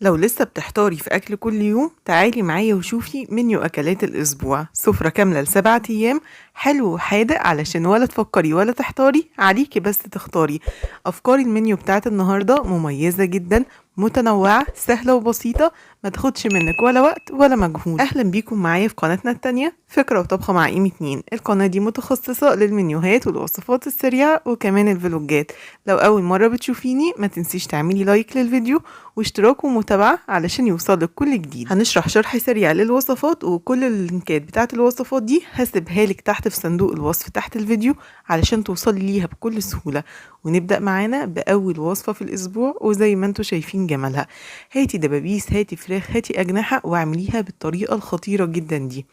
لو لسه بتحتاري في أكل كل يوم تعالي معايا وشوفي منيو أكلات الأسبوع، سفرة كاملة ل7 أيام، حلو وحادق علشان ولا تفكري ولا تحتاري، عليكي بس تختاري. أفكار المنيو بتاعت النهاردة مميزة جدا، متنوعة، سهلة وبسيطة، ما تاخدش منك ولا وقت ولا مجهود. أهلا بيكم معايا في قناتنا التانية فكرة وطبخة مع إيمي 2. القناة دي متخصصة للمنيوهات والوصفات السريعة وكمان الفلوجات. لو أول مرة بتشوفيني ما تنسيش تعملي like للفيديو واشتراك ومتابعة علشان يوصلك كل جديد. هنشرح شرح سريع للوصفات وكل اللينكات بتاعت الوصفات دي هسيبها لك تحت في صندوق الوصف تحت الفيديو علشان توصلي ليها بكل سهولة. ونبدأ معانا بأول وصفة في الأسبوع، وزي ما انتوا شايفين جمالها. هاتي دبابيس، هاتي فراخ، هاتي أجنحة، واعمليها بالطريقة الخطيرة جدا دي.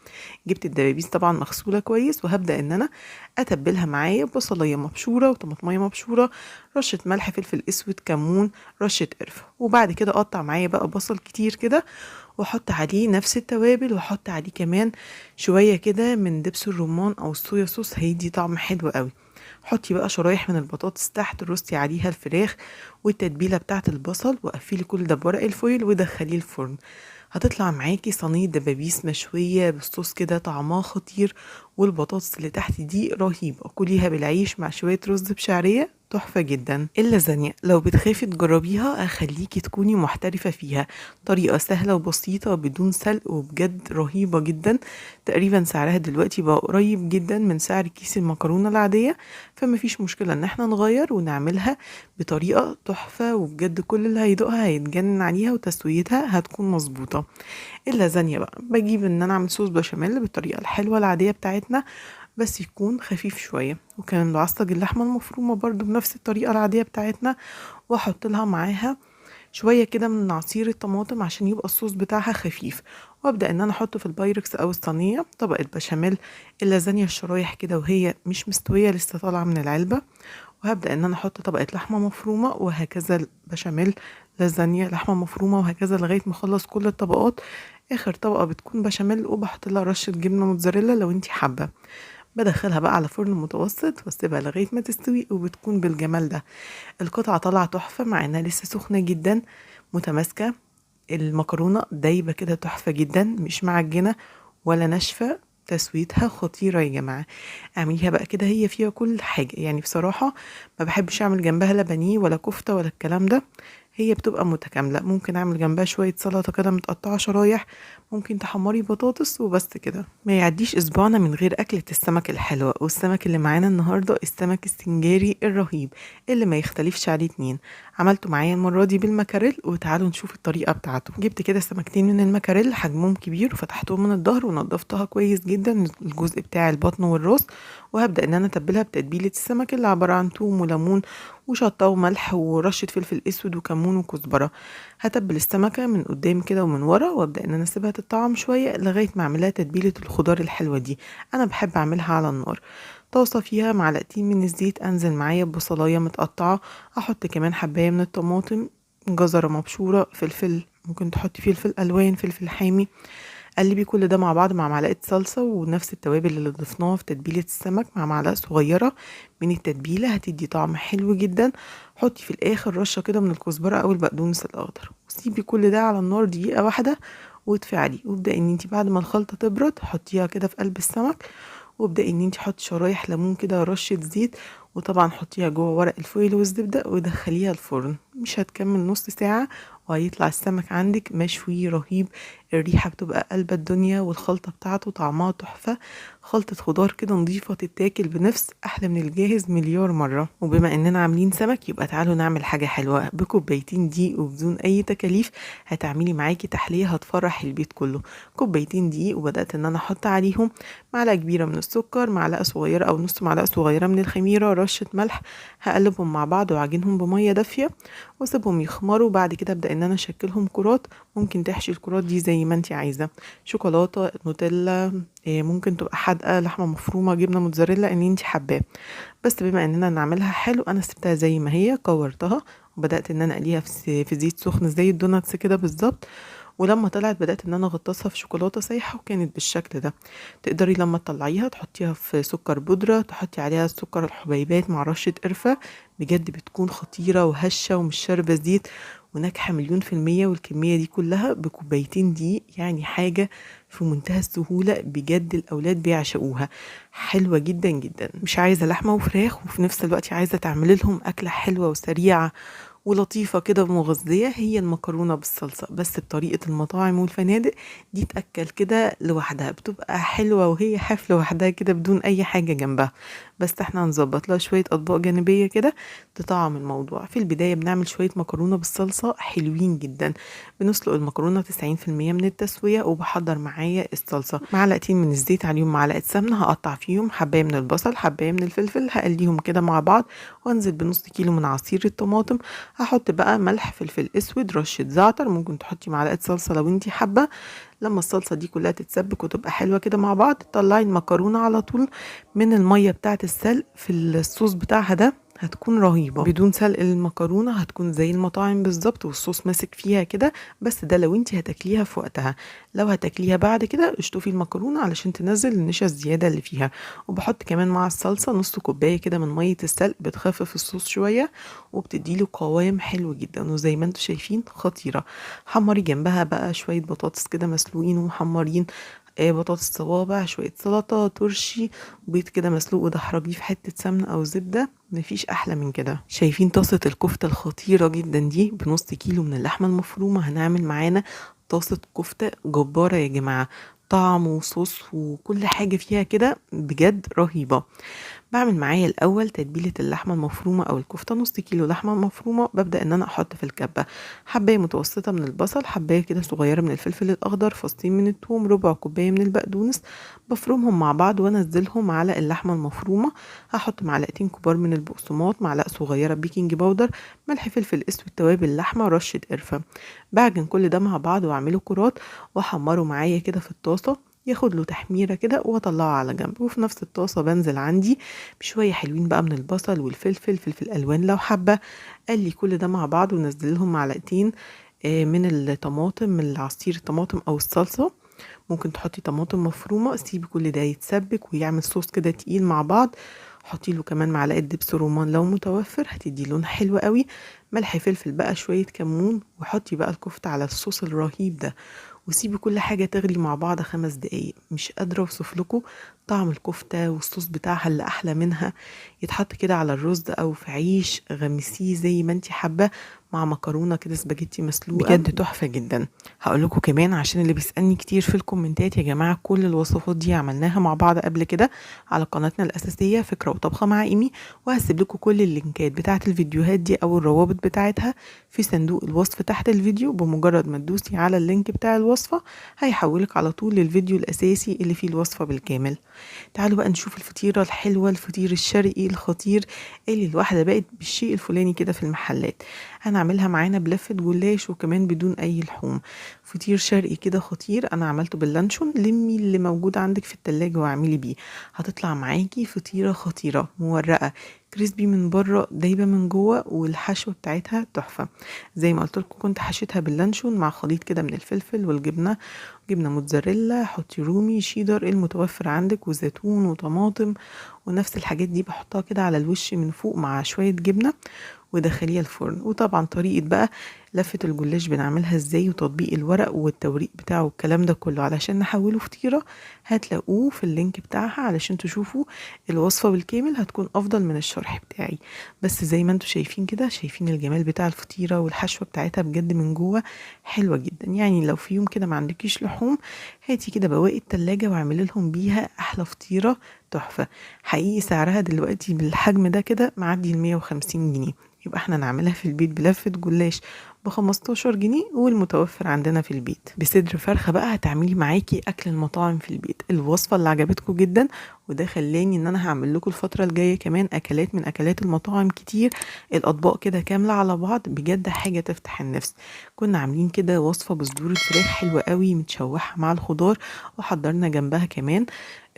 جبت الدبابيس طبعا مغسولة كويس، وهبدأ ان انا اتبلها معايا بصلية مبشورة وطماطمية مبشورة، رشة ملح، فلفل اسود، كمون، رشة قرفة. وبعد كده اقطع معايا بقى بصل كتير كده واحط عليه نفس التوابل، واحط عليه كمان شوية كده من دبس الرمان او الصويا صوص، هيدي طعم حلو قوي. حطي بقى شرايح من البطاطس تحت، رصي عليها الفراخ والتتبيله بتاعت البصل، وقفلي كل ده بورق الفويل ودخليه الفرن. هتطلع معاكي صينية دبابيس مشوية بالصوص كده، طعمها خطير، والبطاطس اللي تحت دي رهيبة. كليها بالعيش مع شوية رز بشعريه، تحفة جدا. اللازانيا لو بتخافي تجربيها اخليكي تكوني محترفه فيها، طريقه سهلة وبسيطة بدون سلق وبجد رهيبة جدا. تقريبا سعرها دلوقتي بقى قريب جدا من سعر كيس المكرونه العادية، فما فيش مشكلة ان احنا نغير ونعملها بطريقة تحفة، وبجد كل اللي هيدوقها هيتجنن عليها وتسويتها هتكون مظبوطة. اللازانيا بقى بجيب ان انا اعمل صوص بشاميل بالطريقة الحلوة العادية بتاعتنا، بس يكون خفيف شوية، وكمان بعصج اللحمة المفرومه برضو بنفس الطريقة العادية بتاعتنا، واحط لها معاها شوية كده من عصير الطماطم عشان يبقى الصوص بتاعها خفيف. وابدا ان انا احطه في البايركس او الصينية طبقه بشاميل اللازانيا الشرايح كده وهي مش مستوية لسه طالعه من العلبة، وهبدا ان انا احط طبقه لحمه مفرومه، وهكذا بشاميل لازانيا لحمه مفرومه، وهكذا لغاية ما اخلص كل الطبقات. اخر طبقه بتكون بشاميل، وبحط لها رشه جبنه موتزاريلا لو انتي حابة. بدخلها بقى على فرن متوسط واسيبها لغاية ما تستوي، وبتكون بالجمال ده. القطعة طالعه تحفة مع انها لسه سخنة جدا، متماسكة، المكرونه دايبه كده تحفة جدا، مش معجنه ولا ناشفة، تسويتها خطيرة يا جماعة. اعمليها بقى كده، هي فيها كل حاجة. يعني بصراحة ما بحبش اعمل جنبها لا بانيه ولا كفته ولا الكلام ده، هي بتبقى متكاملة. ممكن اعمل جنبها شوية سلطة كده متقطعه شرايح، ممكن تحمري بطاطس وبس كده. ما يعديش اسبوعنا من غير اكله السمك الحلوة، والسمك اللي معانا النهارده السمك السنجاري الرهيب اللي ما يختلفش عليه اتنين. عملته معايا المرة دي بالمكاريل، وتعالوا نشوف الطريقة بتاعته. جبت كده سمكتين من المكاريل حجمهم كبير، وفتحتهم من الظهر ونضفتها كويس جدا الجزء بتاع البطن والراس، وهبدا ان انا اتبلها بتتبيله السمك اللي عبارة عن توم وليمون وشطه وملح ورشه فلفل اسود وكمون وكزبره. هتبل السمكة من قدام كده ومن ورا، وابدا ان انا اسيبها تتطعم شوية لغاية ما اعملها تتبيله الخضار الحلوة دي. انا بحب اعملها على النار. طاسه فيها معلقتين من الزيت، انزل معايا ببصلايه متقطعه، احط كمان حبايه من الطماطم، جزرة مبشوره، فلفل، ممكن تحطي فلفل الوان، فلفل حامي. قلبي كل ده مع بعض مع معلقه صلصه ونفس التوابل اللي ضفناها في تتبيله السمك مع معلقه صغيرة من التتبيله، هتدي طعم حلو جدا. حطي في الاخر رشه كده من الكزبره او البقدونس الاخضر، وسيبي كل ده على النار دقيقة واحدة واطفي عليه. وابداي ان انتي بعد ما الخلطة تبرد حطيها كده في قلب السمك، وابداي ان انتي حطي شرايح ليمون كده، رشه زيت، وطبعا حطيها جوه ورق الفويل والزبده ودخليها الفرن. مش هتكمل نص ساعة وهيطلع السمك عندك مشوي رهيب، الريحة بتبقى قلبه الدنيا، والخلطه بتاعته طعمها تحفة. خلطه خضار كده نظيفة تتاكل بنفس، احلى من الجاهز مليار مرة. وبما اننا عاملين سمك يبقى تعالوا نعمل حاجة حلوة بكوبايتين دقيق وبدون اي تكاليف. هتعملي معاكي تحلية هتفرح البيت كله. كوبايتين دقيق، وبدات ان انا احط عليهم معلقه كبيرة من السكر، معلقه صغيرة او نص معلقه صغيرة من الخميره، رشه ملح. هقلبهم مع بعض واعجنهم بميه دافيه واسيبهم يخمروا. بعد كده ابدا ان انا اشكلهم كرات، ممكن تحشي الكرات دي زي ما انت عايزه، شوكولاتة، نوتيلا، ممكن تبقى حادقه، لحمه مفرومه، جبنه موتزاريلا، اللي انت حباه. بس بما اننا نعملها حلو انا سبتها زي ما هي، كورتها وبدات ان انا اقليها في زيت سخن زي ال donuts كده بالظبط. ولما طلعت بدات ان انا اغطسها في شوكولاتة سايحه، وكانت بالشكل ده. تقدري لما تطلعيها تحطيها في سكر بودره، تحطي عليها السكر الحبيبات مع رشه قرفه، بجد بتكون خطيرة وهشه ومش شاربه زيت، وناجحة 1,000,000%، والكمية دي كلها بكوبايتين دقيق، يعني حاجة في منتهى السهولة بجد، الأولاد بيعشقوها، حلوة جدا جدا. مش عايزة لحمة وفراخ وفي نفس الوقت عايزة تعملي لهم أكلة حلوة وسريعة ولطيفة كده ومغذية، هي المكرونة بالصلصة بس بطريقة المطاعم والفنادق دي، تأكل كده لوحدها بتبقى حلوة وهي حاف لوحدها كده بدون أي حاجة جنبها، بس احنا هنظبط لها شوية أطباق جانبية كده تطعم الموضوع. في البداية بنعمل شوية مكرونة بالصلصة حلوين جدا، بنسلق المكرونة 90% من التسوية، وبحضر معايا الصلصة، معلقتين من الزيت عليهم معلقة سمنة، هقطع فيهم حباية من البصل حباية من الفلفل، هقليهم كده مع بعض، وانزل بنص كيلو من عصير الطماطم، هحط بقى ملح فلفل اسود رشة زعتر، ممكن تحطي معلقة صلصة لو انتي حابة. لما الصلصة دي كلها تتسبك وتبقى حلوة كده مع بعض، تطلعي المكرونة على طول من المية بتاعة السلق في الصوص بتاعها ده، هتكون رهيبة. بدون سلق المكرونة هتكون زي المطاعم بالظبط، والصوص ماسك فيها كده، بس ده لو انتي هتاكليها في وقتها. لو هتاكليها بعد كده اشطفي المكرونة علشان تنزل النشا الزيادة اللي فيها. وبحط كمان مع الصلصة نص كوباية كده من مية السلق، بتخفف الصوص شوية وبتديله قوام حلو جدا، وزي ما انتوا شايفين خطيرة. حمري جنبها بقى شوية بطاطس كده مسلوقين ومحمرين، بطاطس صوابع، شوية سلطة، ترشي، بيض كده مسلوق ودحرجيه في حتة سمنة أو زبدة، مفيش أحلى من كده. شايفين طاسة الكفتة الخطيرة جدا دي بنص كيلو من اللحمة المفرومة، هنعمل معانا طاسة كفتة جبارة يا جماعة، طعم وصوص وكل حاجة فيها كده بجد رهيبة. بعمل معايا الأول تتبيلة اللحمة المفرومة أو الكفتة، نص كيلو لحمة مفرومة، ببدأ إن أنا أحط في الكبة حباية متوسطة من البصل، حباية كده صغيرة من الفلفل الأخضر، فصين من الثوم، ربع كوباية من البقدونس، بفرمهم مع بعض وأنزلهم على اللحمة المفرومة. هحط معلقتين كبار من البقسماط، معلقة صغيرة baking powder، ملح فلفل أسود، توابل لحمة، رشة قرفة. بعجن كل ده مع بعض وأعمله كرات وأحمره معايا كده في الطاسة، ياخد له تحميرة كده واطلعه على جنب. وفي نفس الطاسة بنزل عندي بشوية حلوين بقى من البصل والفلفل، فلفل ألوان لو حابة، قلي كل ده مع بعض ونزل لهم معلقتين من الطماطم، من العصير الطماطم أو الصلصة، ممكن تحطي طماطم مفرومة. سيبي كل ده يتسبك ويعمل صوص كده تقيل مع بعض. حطي له كمان معلقة دبس رومان لو متوفر، هتدي لون حلو قوي، ملح فلفل بقى، شوية كمون، وحطي بقى الكفتة على الصوص الرهيب ده، وسيبي كل حاجة تغلي مع بعض 5 دقايق. مش قادرة اوصف لكم طعم الكفتة والصوص بتاعها اللي احلى منها، يتحط كده على الرز او في عيش، غمسيه زي ما انتي حابة مع مكرونة كده سباجيتي مسلوقة، بجد تحفة جدا. هقول لكم كمان عشان اللي بيسألني كتير في الكومنتات يا جماعة، كل الوصفات دي عملناها مع بعض قبل كده على قناتنا الأساسية فكرة وطبخة مع إيمي، وهسيب لكم كل اللينكات بتاعة الفيديوهات دي أو الروابط بتاعتها في صندوق الوصف تحت الفيديو. بمجرد ما تدوسي على ال link بتاع الوصفة هيحولك على طول للفيديو الأساسي اللي فيه الوصفة بالكامل. تعالوا بقى نشوف الفطيرة الحلوة، الفطير الشرقي الخطير اللي الواحدة بقت بالشيء الفلاني كده في المحلات. هنعملها معانا بلفة جلاش وكمان بدون أي لحوم، فطير شرقي كده خطير. أنا عملته باللانشون، لمي اللي موجود عندك في التلاجة واعملي بيه، هتطلع معاكي فطيرة خطيرة مورقة crispy من بره دايبة من جوه، والحشوة بتاعتها تحفة. زي ما قلت لكم كنت حشيتها باللانشون مع خليط كده من الفلفل والجبنة، جبنة موتزاريلا، حطي رومي شيدر المتوفر عندك، وزيتون وطماطم، ونفس الحاجات دي بحطها كده على الوش من فوق مع شوية جبنة، ودخليها الفرن. وطبعا طريقة بقى لفة الجلاش بنعملها ازاي، وتطبيق الورق والتوريق بتاعه والكلام ده كله علشان نحوله فطيرة، هتلاقوه في ال link بتاعها علشان تشوفوا الوصفة بالكامل، هتكون افضل من الشرح بتاعي. بس زي ما انتوا شايفين كده، شايفين الجمال بتاع الفطيرة والحشوة بتاعتها بجد من جوه حلوة جدا. يعني لو في يوم كده ما عندكيش لحوم، هاتي كده بواقي التلاجة واعملي لهم بيها احلى فطيرة تحفة. حقيقي سعرها دلوقتي بالحجم ده كده معدي 150 جنيه، يبقى احنا نعملها في البيت بلفة جلاش ب15 جنيه والمتوفر عندنا في البيت. بصدر فرخة بقى هتعملي معاكي اكل المطاعم في البيت. الوصفة اللي عجبتكم جدا، وده خلاني ان انا هعمل لكم الفترة الجاية كمان اكلات من اكلات المطاعم كتير، الاطباق كده كاملة على بعض، بجد حاجة تفتح النفس. كنا عاملين كده وصفة بصدور الفراخ حلوة قوي متشوحة مع الخضار، وحضرنا جنبها كمان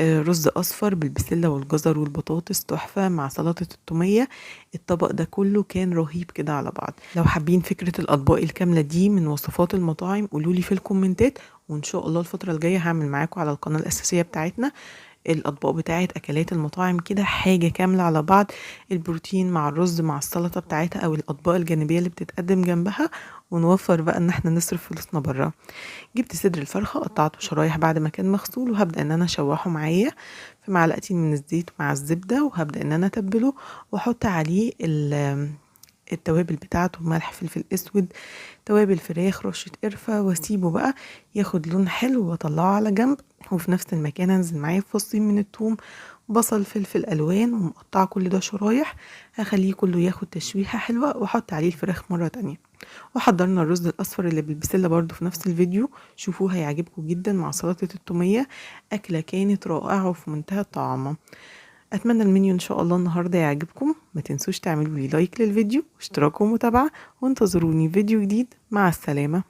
رز اصفر بالبسلة والجزر والبطاطس تحفة مع سلطة التومية. الطبق ده كله كان رهيب كده على بعض. لو حابين فكرة الاطباق الكاملة دي من وصفات المطاعم قولولي في الكومنتات، وان شاء الله الفترة الجاية هعمل معاكم على القناة الاساسية بتاعتنا الأطباق بتاعة أكلات المطاعم كده، حاجة كاملة على بعض، البروتين مع الرز مع السلطة بتاعتها أو الأطباق الجانبية اللي بتتقدم جنبها، ونوفر بقى إن احنا نصرف فلوسنا بره. جبت صدر الفرخة قطعته شرايح بعد ما كان مغسول، وهبدأ إن أنا أشوحه معايا في معلقتين من الزيت مع الزبدة، وهبدأ إن أنا أتبله وأحط عليه التوابل بتاعته، ملح، فلفل اسود، توابل فراخ، رشة قرفة، واسيبه بقى ياخد لون حلو واطلعه على جنب. وفي نفس المكان انزل معايا فصين من الثوم، بصل، فلفل الوان، ومقطعه كل ده شرايح، هخليه كله ياخد تشويحة حلوة، واحط عليه الفراخ مرة تانية. وحضرنا الرز الاصفر اللي بالبسلة برضو في نفس الفيديو، شوفوه هيعجبكم جدا مع سلطة التومية، اكلة كانت رائعة وفي منتهى الطعامة. اتمنى المنيو ان شاء الله النهارده يعجبكم، ما تنسوش تعملوا لي like للفيديو واشتراك ومتابعة، وانتظروني فيديو جديد. مع السلامة.